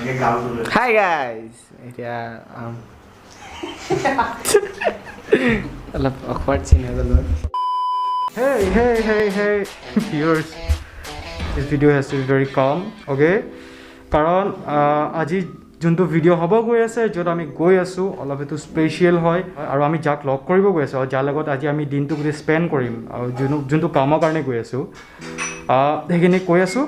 Hi guys! এতিয়া অলপ awkward scene হৈ গ'ল। Hey, hey, hey, hey, viewers. This video has to be very calm, okay? কাৰণ আজি যোনটো ভিডিঅ' হ'ব গৈ আছে, য'ত আমি গৈ আছোঁ, অলপ এইটো স্পেচিয়েল হয় আৰু আমি যাক লগ কৰিব গৈ আছোঁ আৰু যাৰ লগত আজি আমি দিনটো গোটেই স্পেণ্ড কৰিম আৰু যোনটো কামৰ কাৰণে গৈ আছোঁ, সেইখিনি কৈ আছোঁ,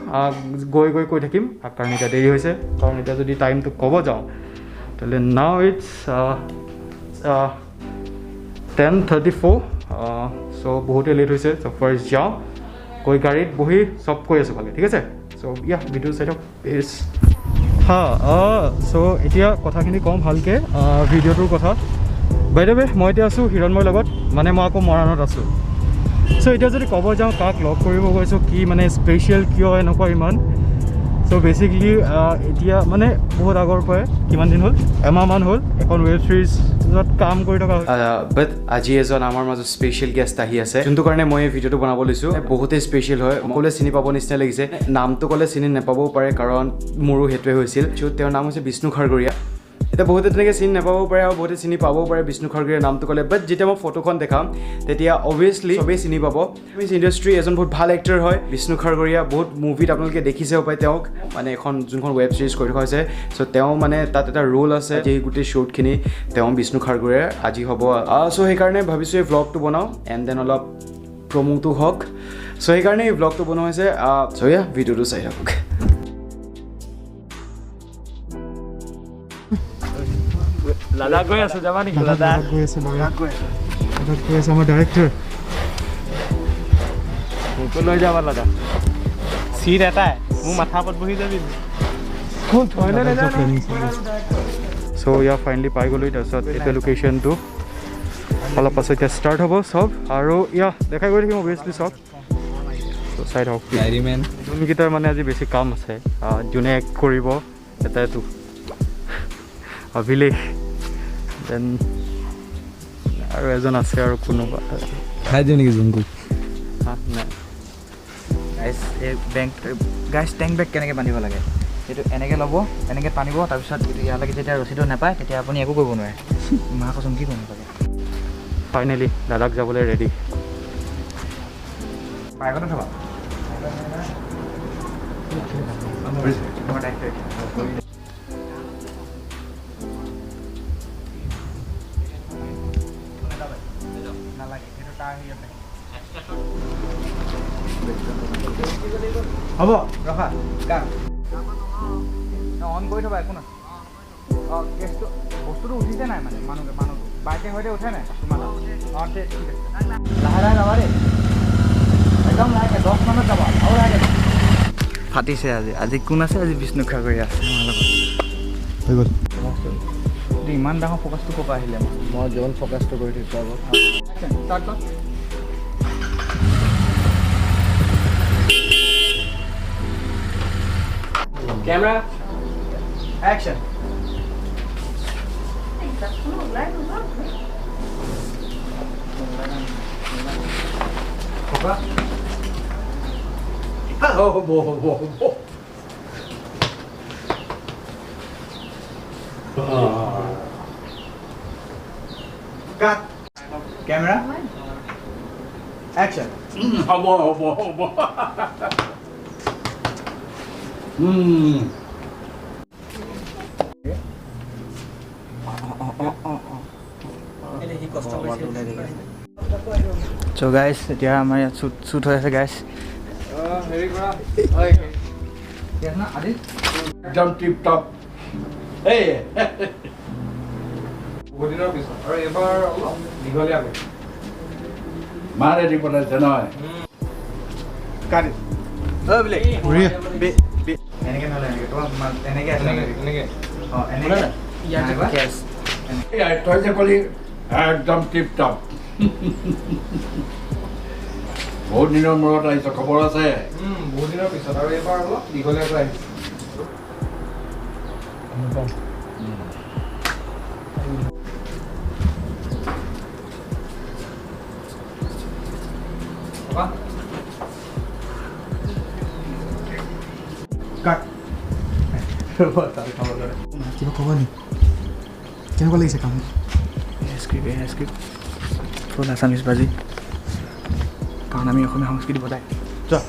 গৈ গৈ কৈ থাকিম। কাৰণ এতিয়া দেৰি হৈছে, কাৰণ এতিয়া যদি টাইমটো ক'ব যাওঁ তেতিয়াহ'লে নাও it's 10:34। চ' বহুতেই লেট হৈছে। চ' ফাৰ্ষ্ট যাওঁ, গৈ গাড়ীত বহি চব কৈ আছোঁ ভালকৈ, ঠিক আছে? চ' ইয়া ভিডিঅ' চাই থাকক প্লিজ। হা, চ' এতিয়া কথাখিনি কওঁ ভালকৈ ভিডিঅ'টোৰ কথা। বাই the ৱে মই এতিয়া আছোঁ হিৰণময়ৰ লগত, মানে মই আকৌ মৰাণত আছোঁ। চ' এতিয়া যদি ক'ব যাওঁ কাক লগ কৰিব গৈছোঁ, কি মানে স্পেচিয়েল কিয় এনেকুৱা ইমান, চ' বেচিকেলি এতিয়া মানে বহুত আগৰ পৰাই কিমান দিন হ'ল, এমাহমান হ'ল এখন ৱেব ছিৰিজত কাম কৰি থকা। বাট আজি এজন আমাৰ মাজত স্পেচিয়েল গেষ্ট আহি আছে, যোনটো কাৰণে মই এই ভিডিঅ'টো বনাব লৈছোঁ। বহুতেই স্পেচিয়েল হয়, সকলোৱে চিনি পাব নিচিনা লাগিছে। নামটো ক'লে চিনি নাপাবও পাৰে, কাৰণ মোৰো সেইটোৱে হৈছিল। চ' তেওঁৰ নাম হৈছে বিষ্ণু খাৰঘৰীয়া। এতিয়া বহুতে তেনেকৈ চিনি নাপাবও পাৰে আৰু বহুতে চিনি পাবও পাৰে বিষ্ণু খাৰঘৰীয়াৰ নামটো ক'লে। বাট যেতিয়া মই ফটোখন দেখাম তেতিয়া অভিয়াছলি চবেই চিনি পাব। ইণ্ডাষ্ট্ৰী এজন বহুত ভাল এক্টৰ হয় বিষ্ণু খাৰঘৰীয়া। বহুত মুভিত আপোনালোকে দেখিছেও পায় তেওঁক, মানে এখন যোনখন ৱেব ছিৰিজ কৰি থকা হৈছে, চ' তেওঁ মানে তাত এটা ৰোল আছে। যে গোটেই শ্বুটখিনি তেওঁ বিষ্ণু খাৰঘৰীয়াৰ আজি হ'ব। চ' সেইকাৰণে ভাবিছোঁ এই ভ্লগটো বনাওঁ এণ্ড then অলপ প্ৰমোটো হওক। চ' সেইকাৰণে এই ভ্লগটো বনোৱা হৈছে। চ' ইয়া ভিডিঅ'টো চাই থাকক। লাডাখ গৈ আছো, যাবা নেকি? লাডাখ গৈ আছে, লাডাখ গৈ আছে, লাডাখ গৈ আছে আমাৰ ডাইৰেক্টৰ। মোকো লৈ যাবা লাডাখ। চিট এটাই, মোৰ মাথা ওপৰত বহি যাবি। চ' ইয়া ফাইনেলি পাই গ'লোঁ। তাৰপিছত এইটো লোকেশ্যনটো অলপ পাছত এতিয়া ষ্টাৰ্ট হ'ব চব আৰু ইয়া দেখাই গৈ থাকিম অভিয়াছলি চব। চ' চাই থাকক। যোনকেইটাৰ মানে আজি বেছি কাম আছে, যোনে এক্ট কৰিব এটাইতো অভিলেখ, then আৰু এজন আছে আৰু কোনোবা খাই দিওঁ নেকি যোনটো? নাই গাইজ, এই বেংক গাইজ টেংক বেগ কেনেকৈ বান্ধিব লাগে, এইটো এনেকৈ ল'ব, এনেকৈ টানিব, তাৰপিছত এইটো ইয়ালৈকে যেতিয়া ৰছীটো নাপায় তেতিয়া আপুনি একো কৰিব নোৱাৰে। মা কচোন কি কৰিব লাগে। ফাইনেলি লাডাখ যাবলৈ ৰেডি। বাইকতে থবা। হ'ব ৰখা, অন কৰি থবা, একো নহয়। অঁ, কেছটো বস্তুটো উঠিছে নাই, মানে মানুহটো বাইকে সৈতে উঠে নাই তোমাৰ? অঁ ঠিক আছে, লাহে লাহে যাবা দেই, একদম লাহেকৈ 10 মানত যাবা আৰু লাহেকৈ। ফাটিছে আজি। আজি কোন আছে? আজি বিষ্ণু খাৰঘৰীয়া আছে আমাৰ লগত। হৈ গ'ল। ইমান ডাঙৰ ফ'কাছটো ক'ৰ পৰা আহিলে? মই জোন ফ'কাছটো কৰি থৈছোঁ আকৌ। ষ্টাৰ্ট কৰ। Camera action. হ'ব হ'ব হ'ব। কাট। Camera action. হ'ব হ'ব হ'ব। চ' গাইজ, এতিয়া আমাৰ ইয়াত শ্বুট হৈ আছে গাইজ। একদম টিপ টপ। এই বহুত দিনৰ পিছত আৰু এইবাৰ অলপ দীঘলীয়াকৈ মা ৰেডি বনাইছে নহয়? এনেকৈ নহ'লে এনেকৈ তোমাৰ এনেকৈ আছে, এনেকৈ অঁ এনেকৈ তই যে ক'লি একদম টিপ টপ। বহুত দিনৰ মূৰত আহিছ, খবৰ আছে? বহুত দিনৰ পিছত আৰু এইবাৰ অলপ দীঘলীয়াকৈ আহিছে। কাট। কিবা ক'ব নি, কেনেকুৱা লাগিছে কাম? স্ক্ৰিপ্ট ফুল আছামিজ বাজি, কাৰণ আমি অসমীয়া সংস্কৃতি বজাই যোৱা।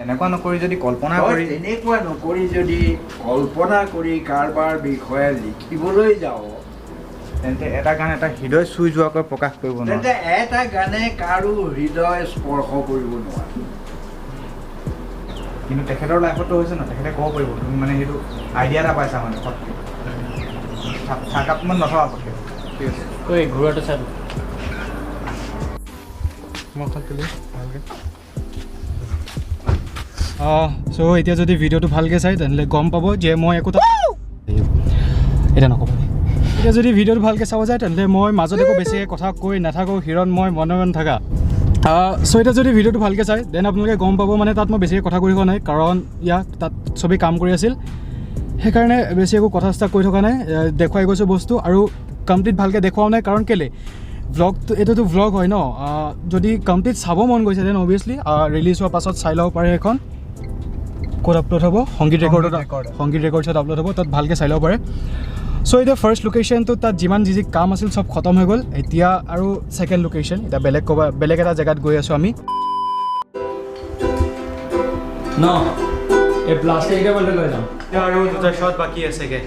এনেকুৱা নকৰি যদি কল্পনা কৰি, এনেকুৱা নকৰি যদি কল্পনা কৰি কাৰোবাৰ বিষয়ে লিখিবলৈ যাওঁ, তেন্তে এটা গান এটা হৃদয় চুই যোৱাকৈ প্ৰকাশ কৰিব নোৱাৰে। তেন্তে এটা গানে কাৰো হৃদয় স্পৰ্শ কৰিব নোৱাৰে। কিন্তু তেখেতৰ লাইফতো হৈছে ন, তেখেতে ক'ব পাৰিব তুমি মানে সেইটো আইডিয়া এটা পাইছা মানে ফটকৈ চাহকাপমান নথবা ফটকৈ। ঠিক আছে, ঐ ঘূৰাটো চাব মই তুলি ভালকৈ। চ' এতিয়া যদি ভিডিঅ'টো ভালকৈ চাই তেনেহ'লে গম পাব যে মই একো এতিয়া নক'ব। এতিয়া যদি ভিডিঅ'টো ভালকৈ চাব যায় তেনেহ'লে মই মাজত একো বেছিকৈ কথা কৈ নাথাকোঁ, হিৰণ মই মনে মনে থাকা। চ' এতিয়া যদি ভিডিঅ'টো ভালকৈ চাই then আপোনালোকে গম পাব মানে তাত মই বেছিকৈ কথা কৈ থকা নাই, কাৰণ ইয়াক তাত চবেই কাম কৰি আছিল, সেইকাৰণে বেছি একো কথা চথা কৈ থকা নাই, দেখুৱাই গৈছোঁ বস্তু আৰু কমপ্লিট ভালকৈ দেখুৱাও নাই। কাৰণ কেলৈ ভ্লগটো, এইটোতো ভ্লগ হয় ন, যদি কমপ্লিট চাব মন গৈছে then obviously release হোৱাৰ পাছত চাই ল'ব পাৰে। সেইখন ক'ত আপলোড হ'ব? সংগীত ৰেকৰ্ডত, সংগীত ৰেকৰ্ডছত আপলোড হ'ব, তাত ভালকৈ চাই ল'ব পাৰে। চ' এতিয়া ফাৰ্ষ্ট লোকেশ্যনটো তাত যিমান যি যি কাম আছিল চব খতম হৈ গ'ল। এতিয়া আৰু ছেকেণ্ড লোকেশ্যন, এতিয়া বেলেগ ক'ৰবাত বেলেগ এটা জেগাত গৈ আছোঁ আমি। ন এই প্লাষ্টিক লৈ যাম আৰু দুটা শ্বট বাকী আছেগৈ।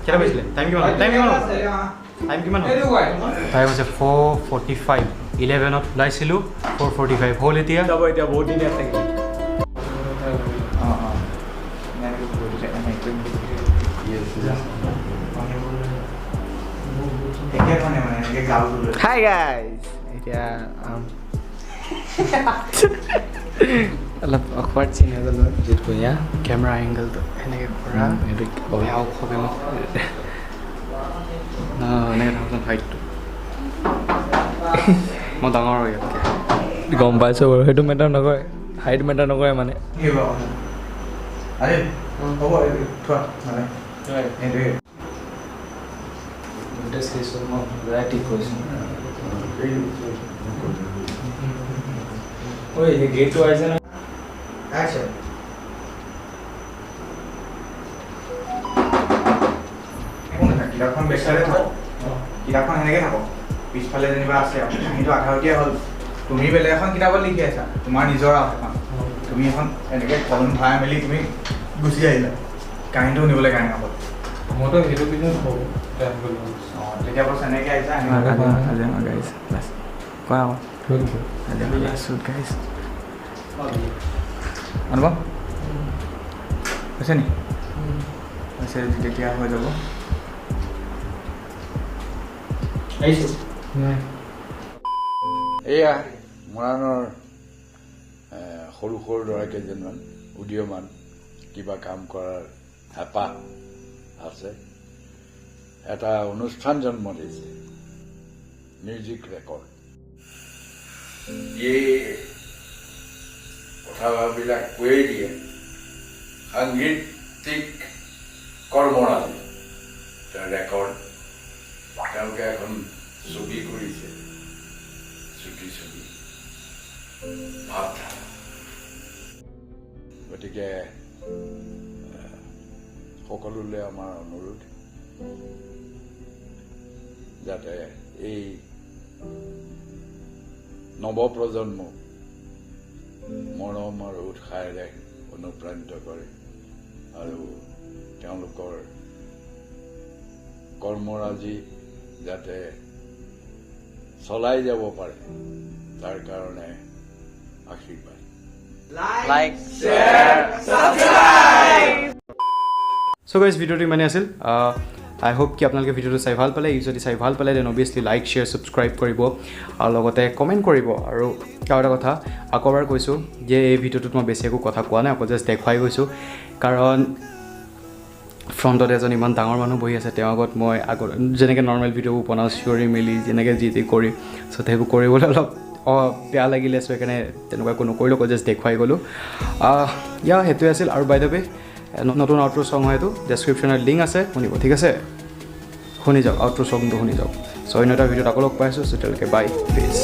কেইটা বাজিলে? টাইম কিমান? টাইম কিমান? টাইম কিমান? টাইম হৈছে 4:45। 11ত ওলাইছিলোঁ, 4:45 হ'ল এতিয়া। যাব এতিয়া বহুত দিন আছে। হাই গাইজ, এতিয়া অলপ অকৱাৰ্ড চিন হৈ গ'ল। কেমেৰা এংগলটো এনেকৈ কৰা, বেয়া ওখকৈ মোক এনেকৈ থাকোঁ, হাইটটো মই ডাঙৰ হয় ইয়াতকৈ। গম পাইছোঁ বাৰু, সেইটো মেটাৰ নকৰে, হাইট মেটাৰ নকৰে মানে। গেটটো আহিছে নহয়। কিতাপখন বেচাৰে থাকক, কিতাপখন সেনেকৈ থাকক, পিছফালে যেনিবা আছে আৰু কাহিনীটো আধাৰতীয়া হ'ল। তুমি বেলেগ এখন কিতাপত লিখি আছা, তোমাৰ নিজৰ আৰু এখন, তুমি এখন এনেকৈ কলম ভৰাই মেলি তুমি গুচি আহিলা কাহিনীটো শুনিবলৈ কাৰণে অকল। মইতো সেইটো পিছত হ'ব। অঁ, তেতিয়া বছ এনেকৈ আহিছা। কোৱা আকৌ অনুভৱ হৈছে নি? হৈছে তেতিয়া হৈ যাব। এয়া মৰাণৰ সৰু সৰু ল'ৰা কেইজনমান উদীয়মান কিবা কাম কৰাৰ হেঁপাহ আছে, এটা অনুষ্ঠান জন্ম দিছে, মিউজিক ৰেকৰ্ড। এই কথাবিলাক কৈয়ে দিয়ে, সাংগীতিক কৰ্মৰাজি ৰেকৰ্ড। তেওঁলোকে এখন ছবি কৰিছে, চুটি ছবি ভাৱধাৰা। গতিকে সকলোলৈ আমাৰ অনুৰোধ যাতে এই নৱপ্ৰজন্মক মৰম আৰু উৎসাহেৰে অনুপ্ৰাণিত কৰে আৰু তেওঁলোকৰ কৰ্মৰাজি যাতে চলাই যাব পাৰে তাৰ কাৰণে আশীৰ্বাদ। Like, share, subscribe. So guys, ভিডিঅ'টো ইমানেই আছিল। আই হোপ কি আপোনালোকে ভিডিঅ'টো চাই ভাল পালে। যদি চাই ভাল পালে then obviously like, share, subscribe কৰিব আৰু লগতে কমেণ্ট কৰিব। আৰু আৰু এটা কথা আকৌ এবাৰ কৈছোঁ যে এই ভিডিঅ'টোত মই বেছি একো কথা কোৱা নাই, অকল জাষ্ট দেখুৱাই গৈছোঁ, কাৰণ ফ্ৰণ্টত এজন ইমান ডাঙৰ মানুহ বহি আছে, তেওঁৰ আগত মই আগত যেনেকৈ নৰ্মেল ভিডিঅ'বোৰ বনাওঁ চিঞৰি মেলি যেনেকৈ যি টি কৰি, চ' সেইবোৰ কৰিবলৈ অলপ বেয়া লাগিলে, চ' সেইকাৰণে তেনেকুৱা একো নকৰিলোঁ, অকল জাষ্ট দেখুৱাই গ'লোঁ। ইয়া সেইটোৱে আছিল। আৰু বাই the ৱে নতুন আউটৰ ছং হয় এইটো, ডেছক্ৰিপশ্যনত লিংক আছে, শুনিব, ঠিক আছে? শুনি যাওক, আউটৰ ছংটো শুনি যাওক। চ' অন্য এটা ভিডিঅ'ত আকৌ লগ পাইছোঁ, চ' তেতিয়ালৈকে বাই, পিচ।